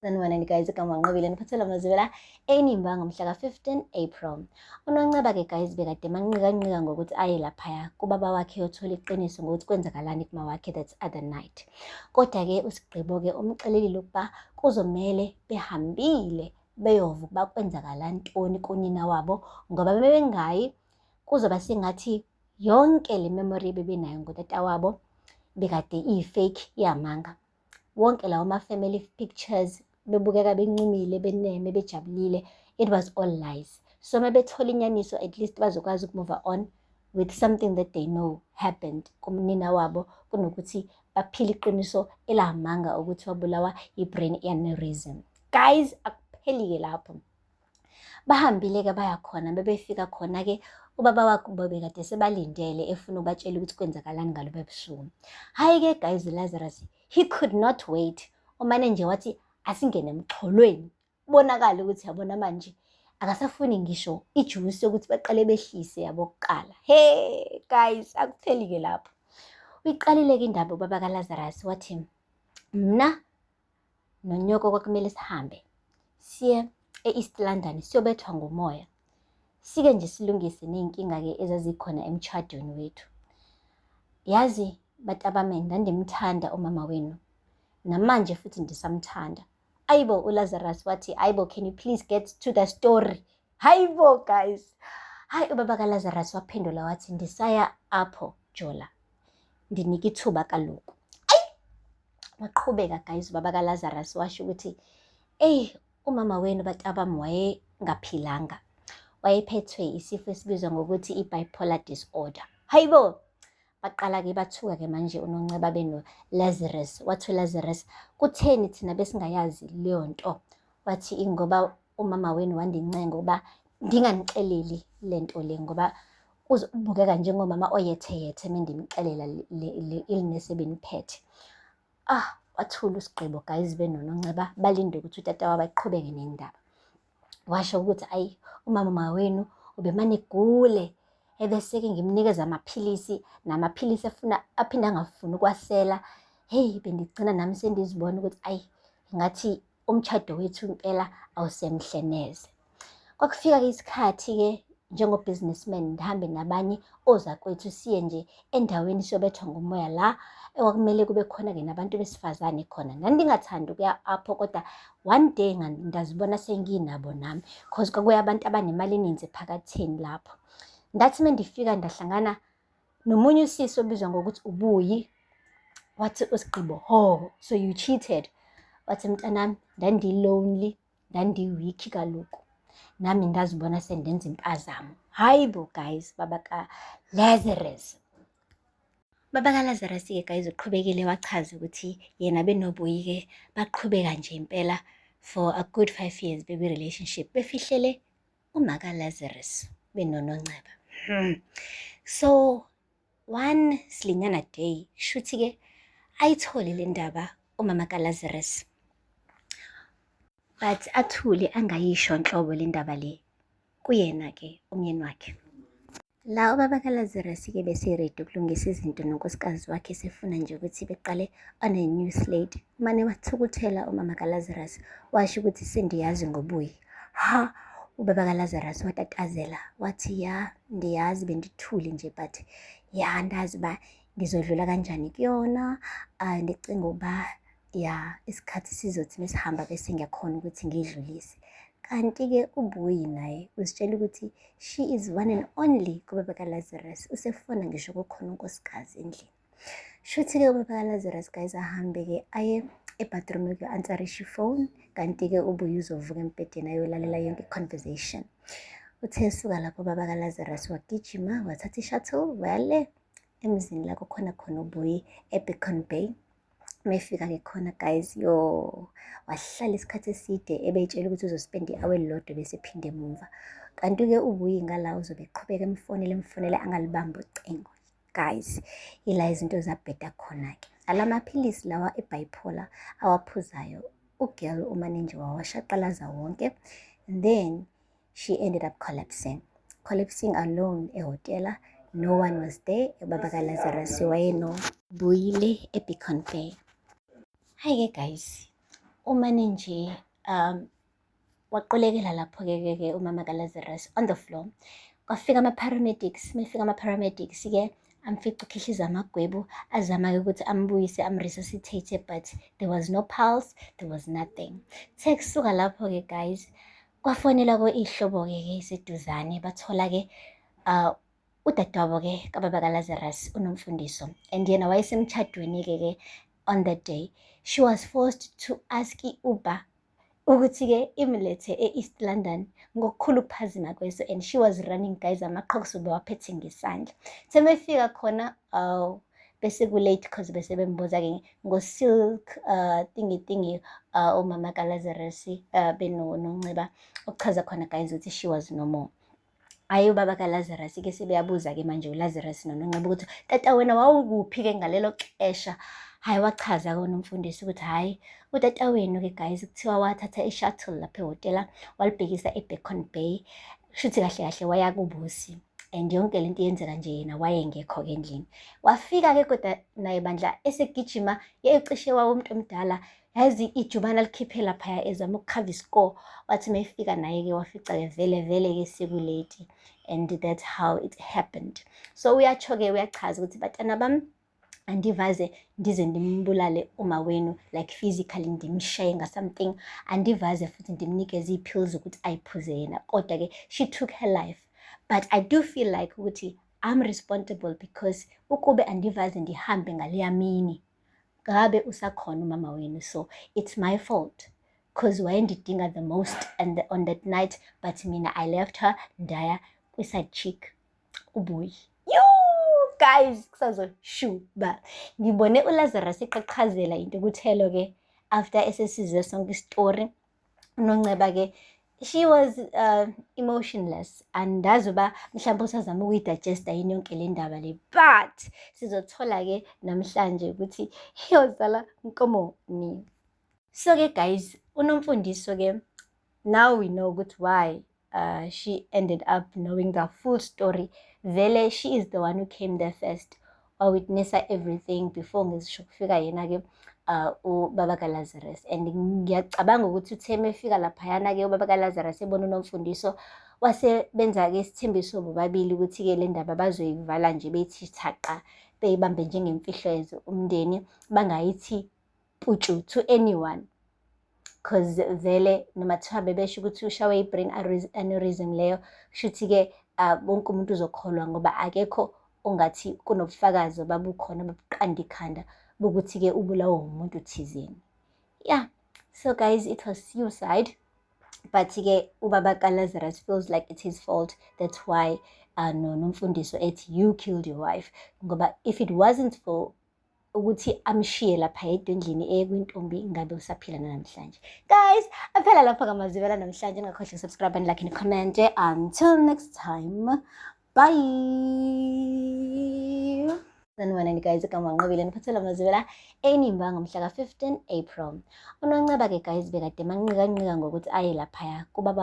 Sanibonani guys, igama Nqobile niphathela amazwela enimba ngomhla ka-15 April. UNonceba-ke guys bekade manqikanqika ngokuthi aye laphaya kubaba wakhe yothola iqiniso ngokuthi kwenzakalani kuma wakhe that other night. Kodwa-ke uSigqibo-ke umxelelile ukuba kuzomele behambile beyova ukuba kwenzakala ntoni kunina wabo ngoba bebengayi kuzoba sengathi yonke le memory ebebenayo ngotata wabo bekade iyi-fake yamanga. Wonke lawo ma-family pictures bebukeka bencumile, beneme, bejabulile, it was all lies. So uma bethola inyaniso, at least bazokwazi uku-move on with something that they know happened kumnina wabo, kunokuthi baphile iqiniso elamanga ukuthi wabulawa i-brain aneurysm. Guys, akupheli-ke lapho. Bahambile-ke baya khona, bebefika khona-ke ubaba wakhe bekade sebalindele efuna ukubatshela ukuthi kwenzakalani ngalobo busuku. Hhayi-ke guys, Lazarus, he could not wait. Umane nje wathi asingene emxholweni. Kubonakala ukuthi yabona manje akasafuni ngisho ijuice yokuthi baqale behlise yabo kuqala. Hey guys, akupheli-ke lapho. Uyiqalile-ke indaba ubaba kaLazarus wathi, mna nonyoko kwakumele sihambe siye e-East London siyobethwa ngumoya. Sike nje silungise ney'nkinga-ke ezazikhona emshadweni wethu. Yazi batabame, ndandimthanda umama wenu. Namanje futhi ndisamthanda. Ayibo, uLazarus wathi, ayibo, can you please get to the story? Hayibo guys. Hayi, ubaba kaLazarus waphendula wathi, ndisaya apho Jola. Ndinika ithuba kaloku. Ayi! Waqhubeka guys ubaba kaLazarus washo ukuthi, eyi, umama wenu batabami wayengaphilanga. Wayephethwe isifo esibizwa ngokuthi i-bipolar disorder. Hayibo! Baqala-ke bathuka-ke manje uNonceba beno-Lazarus. Wathi uLazarus, kutheni thina besingayazi leyo nto? Wathi ingoba umama wenu wandincenga ukuba ndinganixeleli le nto le ngoba uzobukeka njengomama oyetheyethe mendimxelela le illness ebiniphethe. Ah, wathula uSigqibo guys benoNonceba balinde ukuthi utata wabo aqhubeke nendaba. Washo ukuthi ayi, umama wenu ubemane egule, ebese-ke ngimnikeza amaphilisi namaphilisi efuna aphinde angafuni ukwasela. Hey, bendigcina nami sendizibona ukuthi ayi, ngathi umshado wethu impela awusemhle neze. Kwakufika-ke isikhathi-ke njengo-businessman ndihambe nabanye ozakwethu siye nje endaweni siyobethwa ngumoya la ekwakumele kube khona-ke nabantu besifazane khona. Ndandingathandi ukuya apho kodwa one day ndazibona senginabo nami cause kwakuya abantu abanemali eninzi ephakatheni lapho. Ndathi mendifika ndahlangana nomunye usisi obizwa ngokuthi uBuyi. Wathi uSigqibo, ho, so you cheated? Wathi, mntanami, ndandi-lonely, ndandi-weak kaloku. Nami ndazibona sendenza impazamo. Hayi bo guys, baba kaLazarus. Baba kaLazarus-ke guys uqhubekile wachaza ukuthi yena benoBuyi-ke baqhubeka nje impela for a good 5 years bekwi-relationship befihlele umaka Lazarus benoNonceba. So one silinyana day shuthi-ke ayithole le ndaba umama kaLazarus. But athule angayisho nhlobo le ndaba le kuyena-ke umyeni wakhe. La ubaba kaLazarus-ke bese-ready ukulungisa izinto nonkosikazi wakhe sefuna nje ukuthi beqale on a new slate. Umane wathukuthela umama kaLazarus washo ukuthi sendiyazi ngoBuyi. Ha, ubaba kaLazarus watatazela wathi, ya, ndiyazi bendithule nje but ya ndazi uba ngizodlula kanjani kuyona. Ndicinga ukuba ya isikhathi sizothi mesihamba bese ngiyakhona ukuthi ngidlulise. Kanti-ke uBuyi naye uzitshela ukuthi she is one and only kubaba kaLazarus, usefuna ngisho kukhona unkosikazi endlini. Shuthi-ke ubaba kaLazarus guys ahambe-ke aye ebathroom ukuyo-answerisha ifoni, kanti-ke uBuyi uzovuka embhedeni ayolalela yonke i-conversation. Uthe esuka lapho ubaba kaLazarus wagijima wathatha i-shuttle waya le emzini la kukhona khona uBuyi eBeacon Bay. Mefika-ke khona guys, yo, wahlala isikhathi eside ebeyitshela ukuthi uzospenda i-hour elilodwa bese ephinde emumva. Kanti-ke uBuyi ngala uzobe eqhubeka emfonela emfonela angalibambi ucingo. Guys, ila izinto zabheda khona-ke. Ala maphilisi lawa e-bipolar awaphuzayo ugirl umane nje wawashaqalaza wonke. And then she ended up collapsing. Collapsing alone ehhotela. No one was there. Ubaba kaLazarus wayenoBuyile eBeacon Bay. Hayi-ke guys, Umane nje waqulekela lapho-ke ke ke umama kaLazarus on the floor. Kwafika ama-paramedics, mefika ama-paramedics-ke amfica ukhihliza amagwebu, azama-ke ukuthi ambuyise am-resuscitate, but there was no pulse, there was nothing. Kuthe kusuka lapho-ke guys, kwafonelwa-ko iy'hlobo-ke ke eyiseduzane, bathola-ke udadewabo-ke kababa kaLazarus, uNomfundiso, and yena wayesemtshadweni-ke ke on that day. She was forced to ask i-Uber ukuthi-ke imlethe e-East London ngokukhulu ukuphazima kweso, and she was running guys, amaqhokso bewaphethe ngesandla. Kuthe mefika khona, awu, bese ku-late, 'cause bese bembuza-ke ngo-silk thingy thingy umama kaLazarus benoNonceba, okuchaza khona guys ukuthi she was no more. Hhayi, ubaba kaLazarus-ke sebeyabuza-ke manje uLazarus noNonceba ukuthi, "Tata, wena wawukuphi-ke ngalelo xesha?" Hhayi, wachaza-ke uNomfundiso ukuthi hhayi, utata wenu-ke guys kuthiwa wathatha i-shuttle lapha ehhotela walibhekisa e-Beacon Bay. Kushuthi kahle kahle waya kuBusi, and yonke lento yenzeka nje yena wayengekho-ke endlini. Wafika-ke kodwa naye bandla esegijima, yayicishe wawa umuntu omdala, yazi ijubane alikhiphe laphaya ezama ukukhava i-score. Wathi mayefika naye-ke wafica-ke vele vele-ke seku-late, and that's how it happened. So uyatsho-ke, uyachaza ukuthi, "Batana bami, andivaze ndize ndimbulale uma wenu, like physically ndimshaye nga-something, andivaze futhi ndimnikeze iy'pills ukuthi ayiphuze yena, kodwa-ke she took her life. But I do feel like ukuthi I'm responsible, because ukube andivaze ndihambe ngaleya mini, ngabe usakhona umama wenu. So it's my fault, 'cause wayendidinga the most and on that night, but mina I left her ndaya kwi-side chick uBuyi." Yo guys, kusazoshuba. Ngibone uLazarus eqhaqhazela intukuthelo-ke after esesizwe sonke isitori. UNonceba-ke, she was emotionless. Andazi uba mhlawumbe usazama ukuyi-digesta yini yonke le ndaba le, but sizothola-ke namhlanje ukuthi iyozala nkomoni. So-ke guys, uNomfundiso-ke, now we know ukuthi why she ended up knowing the full story. Vele she is the one who came there first, wa-witnessa everything before ngisho kufika yena-ke ubaba kaLazarus. And ngiyacabanga ukuthi uthe mefika laphayana-ke ubaba kaLazarus ebona uNomfundiso, wase benza-ke isithembiso bobabili ukuthi-ke le ndaba bazoyivala nje bethi thaqa, beyibambe njengemfihlo as umndeni, bangayithi putshu to anyone, 'cause vele noma kuthiwa bebesho ukuthi ushawe i-brain aneurysm leyo, kushuthi-ke wonke umuntu uzokholwa, ngoba akekho ongathi kunobufakazi obabukhona babuqanda ikhanda bokuthi-ke ubulawa umuntu thizeni. Yeah, so guys, it was suicide, but-ke ubaba kaLazarus feels like it's his fault. That's why no Nomfundiso ethi, "You killed your wife," ngoba if it wasn't for ukuthi amshiye lapha yedwa endlini eye kwintombi, ngabe usaphila namhlanje. Guys, aphela lapha kamazibela namhlanje. Ningakhohlwa subscribe and like and comment. Until next time, bye. Sanibonani guys, igama Nqobile, niphathela Mazibela eNimba ngomhla ka-15 April. UNonceba-ke guys bekade manqikanqika ngokuthi aye laphaya kubaba.